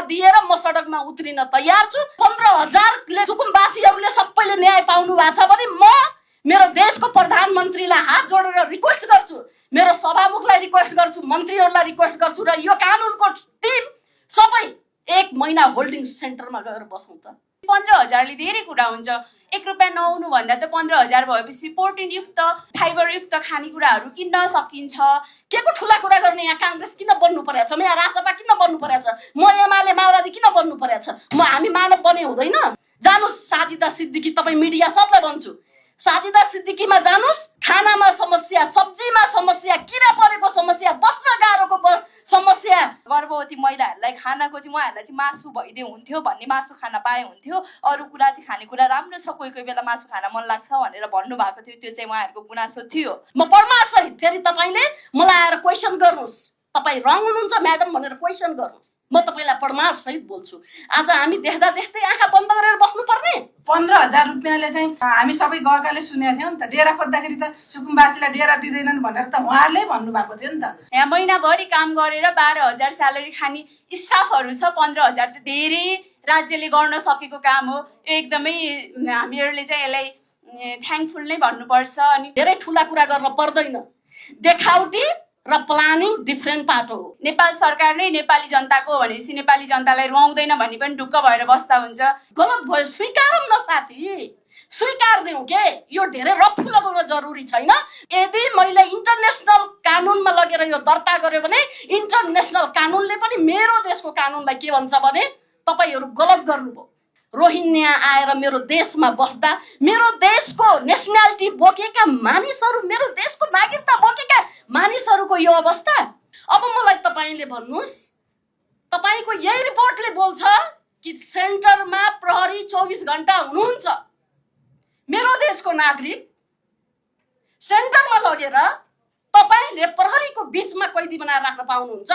दिएर म सडकमा उत्रिन तयार छु। 15,000ले सुकुम्बासीहरूले सबैले न्याय पाउनु भएको छ भने म मेरो देशको प्रधानमन्त्रीलाई हात जोडेर रिक्वेस्ट गर्छु, मेरो सभामुखलाई रिक्वेस्ट गर्छु, मन्त्रीहरूलाई रिक्वेस्ट गर्छु र यो कानुनको टिम सबै 1 महिना होल्डिङ सेन्टरमा गएर बसौँ त। 15,000ले धेरै कुरा हुन्छ। 1 रुपैयाँ नहुनु भन्दा त 15,000 भएपछि प्रोटिन युक्त फाइबर युक्त खानेकुराहरू किन्न सकिन्छ। के को ठुला कुरा गर्ने? यहाँ कांग्रेस किन बन्नु परेछ? म यहाँ राजसभा किन बन्नु परेछ? म एमाले माओवादी किन बन्नु परेछ? हामी मानव बने हुँदैन? जानुस् साजिदा सिद्दिकी, तपाईँ मिडिया सबलाई भन्छु, साजिदा सिद्दिकीमा जानुस्। खानामा समस्या, सब्जीमा समस्या, किरा परेको समस्या, बस्न गाह्रोको समस्या। गर्भवती महिलाहरूलाई खानाको चाहिँ उहाँहरूलाई चाहिँ मासु भइदियो हुन्थ्यो भन्ने, मासु खान पाए हुन्थ्यो, अरू कुरा चाहिँ खानेकुरा राम्रो छ, कोही कोही बेला मासु खान मन लाग्छ भनेर भन्नुभएको थियो। त्यो चाहिँ उहाँहरूको गुनासो थियो। म प्रमाणसहित फेरि तपाईँले मलाई आएर क्वेसन गर्नुहोस्, तपाईँ रङ हुनुहुन्छ म्याडम भनेर क्वेसन गर्नुहोस्, म तपाईँलाई प्रमाणसहित बोल्छु। आज हामी देख्दा देख्दै आँखा बन्द गरेर बस्नुपर्ने? 15,000 रुपियाँले चाहिँ हामी सबै गएकाले सुनेको थियौँ नि त। डेरा खोज्दाखेरि त सुकुम्बासीलाई डेरा दिँदैनन् भनेर त उहाँहरूले भन्नुभएको थियो नि त। यहाँ महिनाभरि काम गरेर 12,000 स्यालेरी खाने स्टाफहरू छ। 15,000 त धेरै राज्यले गर्न सकेको काम हो। यो एकदमै हामीहरूले चाहिँ यसलाई थ्याङ्कफुल नै भन्नुपर्छ। अनि धेरै ठुला कुरा गर्न पर्दैन। देखाउटी र प्लानिङ डिफरेन्ट पार्ट हो। नेपाल सरकार नै नेपाली जनताको हो भनेपछि नेपाली जनतालाई रुवाउँदैन भन्ने पनि ढुक्क भएर बस्दा हुन्छ। गलत भयो, स्वीकारौँ न साथी, स्वीकार दिउँ के। यो धेरै रफ्फु लगाउन जरुरी छैन। यदि मैले इन्टरनेसनल कानुनमा लगेर यो दर्ता गर्यो भने इन्टरनेसनल कानुनले पनि मेरो देशको कानुनलाई के भन्छ भने तपाईहरू गलत गर्नुभयो। रोहिङ्ग्या आएर मेरो देशमा बस्दा मेरो देशको नेसनालिटी बोकेका मानिसहरू, मेरो देशको नागरिकता बोकेका मानिसहरूको यो अवस्था। अब मलाई तपाईले भन्नुस्, तपाईको यही रिपोर्टले बोल्छ कि सेन्टरमा प्रहरी 24 घण्टा हुनुहुन्छ। मेरो देशको नागरिक सेन्टरमा लगेर तपाईले प्रहरीको बीचमा कैदी बनाएर राख्न पाउनुहुन्छ?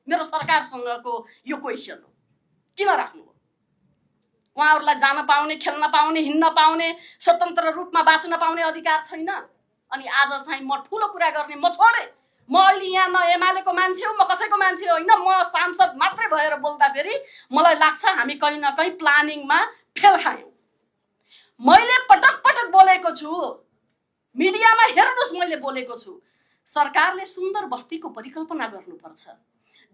मेरो सरकारसँगको यो क्वेसन हो, किन राख्नु? उहाँहरूलाई जान पाउने, खेल्न पाउने, हिँड्न पाउने, स्वतन्त्र रूपमा बाँच्न पाउने अधिकार छैन? अनि आज चाहिँ म ठुलो कुरा गर्ने म छोडे। म अहिले यहाँ न एमालेको मान्छे हो, म कसैको मान्छे होइन, म सांसद मात्रै भएर बोल्दाखेरि मलाई लाग्छ हामी कहीँ न कहीँ प्लानिङमा फेल खायौँ। मैले पटक पटक बोलेको छु, मिडियामा हेर्नुहोस्, मैले बोलेको छु, सरकारले सुन्दर बस्तीको परिकल्पना गर्नुपर्छ,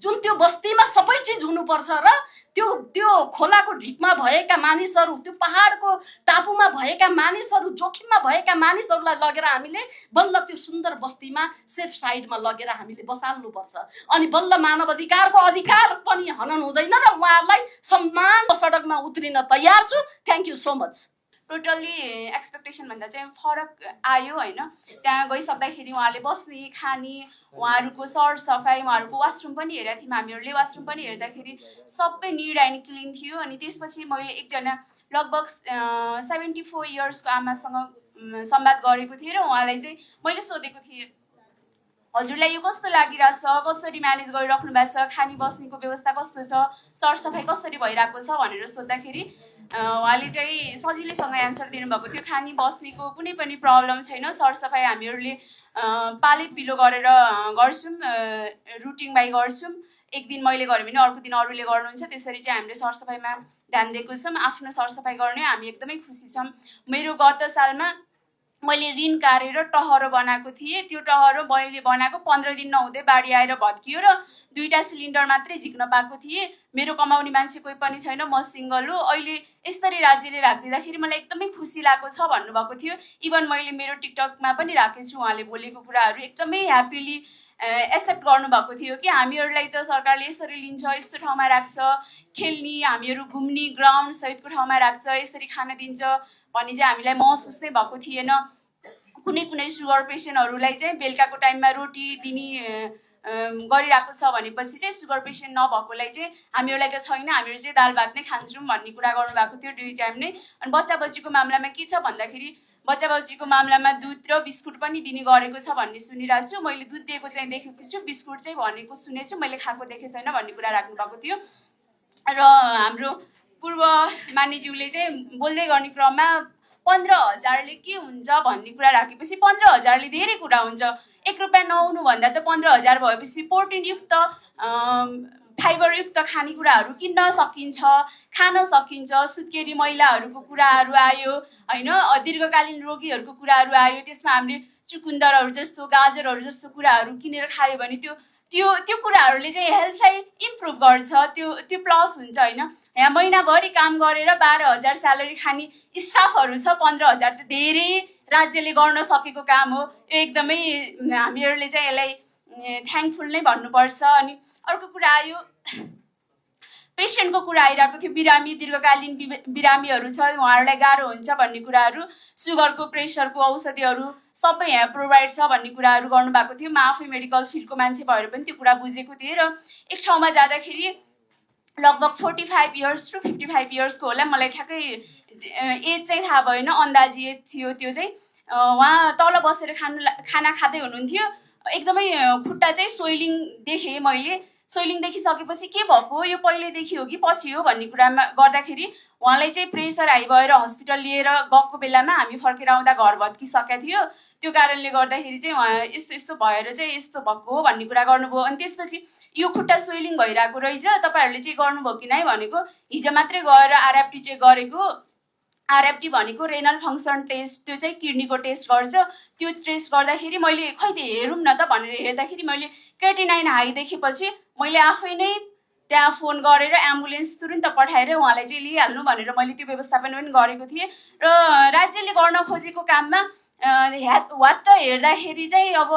जुन त्यो बस्तीमा सबै चिज हुनुपर्छ र त्यो खोलाको ढिकमा भएका मानिसहरू, त्यो पहाडको टापुमा भएका मानिसहरू, जोखिममा भएका मानिसहरूलाई लगेर हामीले बल्ल त्यो सुन्दर बस्तीमा सेफ साइडमा लगेर हामीले बसाल्नुपर्छ। अनि बल्ल मानव अधिकारको अधिकार पनि हनन हुँदैन र उहाँहरूलाई सम्मान सडकमा उत्रिन तयार छु। Thank you so much. Totally expectation भन्दा चाहिँ फरक आयो होइन। त्यहाँ गइसक्दाखेरि उहाँले बस्ने, खाने, उहाँहरूको सरसफाइ, उहाँहरूको वासरुम पनि हेरेका थियौँ हामीहरूले। वासरुम पनि हेर्दाखेरि सबै निड एन्ड क्लिन थियो। अनि त्यसपछि मैले एकजना लगभग 74 इयर्सको आमासँग संवाद गरेको थिएँ र उहाँलाई चाहिँ मैले सोधेको थिएँ, हजुरलाई यो कस्तो लागिरहेछ, कसरी म्यानेज गरिराख्नु भएको छ, खानी बस्नेको व्यवस्था कस्तो छ, सरसफाइ कसरी भइरहेको छ भनेर सोद्धाखेरि उहाँले चाहिँ सजिलैसँग एन्सर दिनुभएको थियो। खानी बस्नेको कुनै पनि प्रब्लम छैन, सरसफाइ हामीहरूले पालै पिलो गरेर गर्छौँ, रुटिन बाई गर्छौँ। एक दिन मैले गरेँ भने अर्को दिन अरूले गर्नुहुन्छ, त्यसरी चाहिँ हामीले सरसफाइमा ध्यान दिएको छौँ। आफ्नो सरसफाइ गर्ने हामी एकदमै खुसी छौँ। मेरो गत सालमा मैले ऋण काटेर टहरो बनाएको थिएँ। त्यो टहरो मैले बनाएको 15 दिन नहुँदै बाढी आएर भत्कियो र 2टा सिलिन्डर मात्रै झिक्न पाएको थिएँ। मेरो कमाउने मान्छे कोही पनि छैन, म सिङ्गल हो। अहिले यसरी राज्यले राखिदिँदाखेरि मलाई एकदमै खुसी लागेको छ भन्नुभएको थियो। इभन मैले मेरो टिकटकमा पनि राखेको छु, उहाँले बोलेको कुराहरू एकदमै ह्याप्पिली एक्सेप्ट गर्नुभएको थियो कि हामीहरूलाई त सरकारले यसरी लिन्छ, यस्तो ठाउँमा राख्छ, खेल्ने, हामीहरू घुम्ने ग्राउन्ड सहितको ठाउँमा राख्छ, यसरी खान दिन्छ भन्ने चाहिँ हामीलाई महसुस नै भएको थिएन। कुनै कुनै सुगर पेसेन्टहरूलाई चाहिँ बेलुकाको टाइममा रोटी दिने गरिरहेको छ भनेपछि चाहिँ सुगर पेसेन्ट नभएकोलाई चाहिँ हामीहरूलाई त छैन, हामीहरू चाहिँ दाल भात नै खान्छौँ भन्ने कुरा गर्नुभएको थियो 2 टाइम नै। अनि बच्चा बच्चीको मामलामा के छ भन्दाखेरि बच्चा बच्चीको मामलामा दुध र बिस्कुट पनि दिने गरेको छ भन्ने सुनिरहेको छु। मैले दुध दिएको चाहिँ देखेको छु, बिस्कुट चाहिँ भनेको सुनेछु, मैले खाएको देखेको छैन भन्ने कुरा राख्नुभएको थियो। र हाम्रो पूर्व मान्यज्यूले चाहिँ बोल्दै गर्ने क्रममा 15,000ले के हुन्छ भन्ने कुरा राखेपछि 15,000ले धेरै कुरा हुन्छ। 1 रुपैयाँ नहुनु भन्दा त 15,000 भएपछि प्रोटिन युक्त फाइबरयुक्त खानेकुराहरू किन्न सकिन्छ, खान सकिन्छ, सुत्केरी महिलाहरूको कुराहरू आयो होइन, दीर्घकालीन रोगीहरूको कुराहरू आयो। त्यसमा हामीले चुकुन्दरहरू जस्तो गाजरहरू जस्तो कुराहरू किनेर खायो भने त्यो कुराहरूले चाहिँ हेल्थलाई इम्प्रुभ गर्छ, त्यो प्लस हुन्छ होइन। यहाँ महिनाभरि काम गरेर 12,000 स्यालेरी खाने स्टाफहरू छ, 15,000 त धेरै राज्यले गर्न सकेको काम हो। यो एकदमै हामीहरूले चाहिँ यसलाई थ्याङ्कफुल नै भन्नुपर्छ। अनि अर्को कुरा आयो पेसेन्टको कुरा आइरहेको थियो, बिरामी दीर्घकालीन बिरामीहरू छ, उहाँहरूलाई गाह्रो हुन्छ भन्ने कुराहरू, सुगरको प्रेसरको औषधिहरू सबै यहाँ प्रोभाइड छ भन्ने कुराहरू गर्नुभएको थियो। म आफै मेडिकल फिल्डको मान्छे भएर पनि त्यो कुरा बुझेको थिएँ। र एक ठाउँमा जाँदाखेरि लगभग 45 इयर्स टु 55 इयर्सको होला, मलाई ठ्याक्कै एज चाहिँ थाहा भएन, अन्दाजी एज थियो त्यो चाहिँ। उहाँ तल बसेर खाना खाँदै हुनुहुन्थ्यो, एकदमै खुट्टा चाहिँ सोइलिङ देखेँ मैले। सोइलिङ देखिसकेपछि के भएको, यो पहिल्यैदेखि हो कि पछि हो भन्ने कुरामा गर्दाखेरि उहाँलाई चाहिँ प्रेसर हाई भएर हस्पिटल लिएर गएको बेलामा हामी फर्केर आउँदा घर भत्किसकेको थियो। त्यो कारणले गर्दाखेरि चाहिँ उहाँ यस्तो भएर चाहिँ यस्तो भएको हो भन्ने कुरा गर्नुभयो। अनि त्यसपछि यो खुट्टा सोइलिङ भइरहेको रहेछ, तपाईँहरूले चाहिँ गर्नुभयो कि नै भनेको। हिजो मात्रै गएर आरएफटी चाहिँ गरेको। आरएफटी भनेको रेनल फङ्सन टेस्ट, त्यो चाहिँ किडनीको टेस्ट गर्छ। त्यो टेस्ट गर्दाखेरि मैले खै त हेरौँ न त भनेर हेर्दाखेरि मैले क्रिएटिनाइन हाई देखेपछि मैले आफै नै त्यहाँ फोन गरेर एम्बुलेन्स तुरुन्त पठाएर उहाँलाई चाहिँ लिइहाल्नु भनेर मैले त्यो व्यवस्थापन पनि गरेको थिएँ। र राज्यले गर्न खोजेको काममा वात्त हेर्दाखेरि चाहिँ अब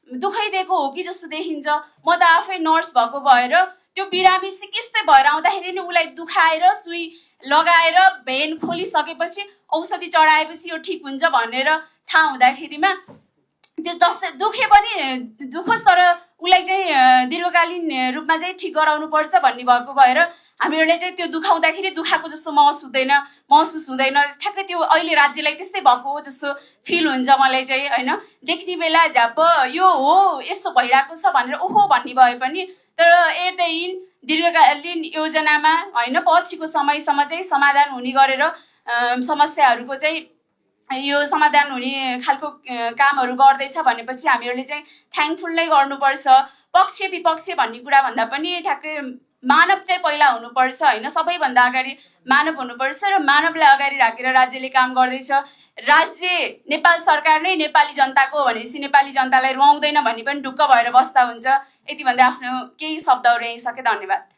दुखै दिएको हो कि जस्तो देखिन्छ। म त आफै नर्स भएको भएर त्यो बिरामी सिकिस्तै भएर आउँदाखेरि नि उसलाई दुखाएर सुई लगाएर भेन खोलिसकेपछि औषधि चढाएपछि यो ठिक हुन्छ भनेर थाहा हुँदाखेरिमा त्यो जस्तै दुखे पनि दुखोस् तर उसलाई चाहिँ दीर्घकालीन रूपमा चाहिँ ठिक गराउनुपर्छ भन्ने भएको भएर हामीहरूले चाहिँ त्यो दुखाउँदाखेरि दुखाएको जस्तो महसुस हुँदैन। ठ्याक्कै त्यो अहिले राज्यलाई त्यस्तै भएको हो जस्तो फिल हुन्छ मलाई चाहिँ होइन। देख्ने बेला झ्याप यो हो यस्तो भइरहेको छ भनेर ओहो भन्ने भए पनि, तर एट द इन्ड दीर्घकालीन योजनामा होइन पछिको समयसम्म चाहिँ समाधान हुने गरेर समस्याहरूको चाहिँ यो समाधान हुने खालको कामहरू गर्दैछ भनेपछि हामीहरूले चाहिँ थ्याङ्कफुल नै गर्नुपर्छ। पक्ष विपक्ष भन्ने कुरा भन्दा पनि ठ्याक्कै मानव चाहिँ पहिला हुनुपर्छ होइन। सबैभन्दा अगाडि मानव हुनुपर्छ र मानवलाई अगाडि राखेर राज्यले काम गर्दैछ। राज्य नेपाल सरकार नै नेपाली जनताको हो भनेपछि नेपाली जनतालाई रुवाउँदैन भन्ने पनि ढुक्क भएर बस्दा हुन्छ। यति भन्दा आफ्नो केही शब्दहरू यहीँ सके। धन्यवाद।